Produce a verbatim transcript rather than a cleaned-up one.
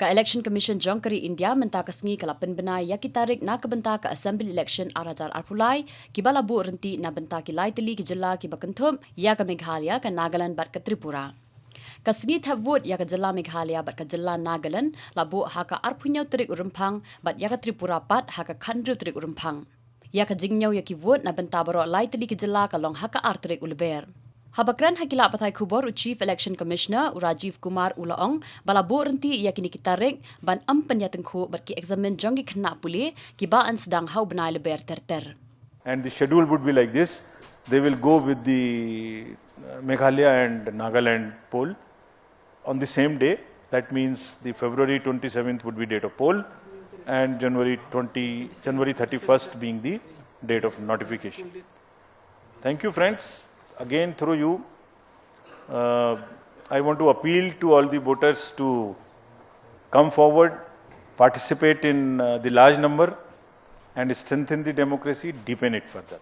Ka Election Commission jong ka ri India mynta ka sngi ka la pynbna ïa ki tarik na ka bynta ka Assembly Election ar hajar arphew lai, kiba la buh rynti na bynta ki lai tylli ki jylla kiba kynthup ïa ka Meghalaya, ka Nagaland bad ka Tripura. Ka sngi thep vote ïa ka jylla Meghalaya bad ka jylla Nagaland la buh ha ka arphew hynñiew tarik u Rymphang bad ïa ka Tripura pat ha ka khathynriew tarik u Rymphang. Ïa ka jingñiew ïa ki vote na bynta baroh lai tylli ki jylla ka long ha ka ar tarik u Lber. Haba kren ha ki lad pathai khubor u Chief Election Commissioner u Rajiv Kumar u la ong ba la buh rynti ïa kine ki tarik ban ym pynïatyngkhuh bad ki eksamin jong ki khynnah pule kiba yn sdang ha u bnai Lber ter ter. And the schedule would be like this. They will go with the uh, Meghalaya and Nagaland poll on the same day. That means the February twenty-seventh would be date of poll, and January twenty, January thirty-first being the date of notification. Thank you, friends. Again, through you, uh, I want to appeal to all the voters to come forward, participate in uh, the large number, and strengthen the democracy, deepen it further.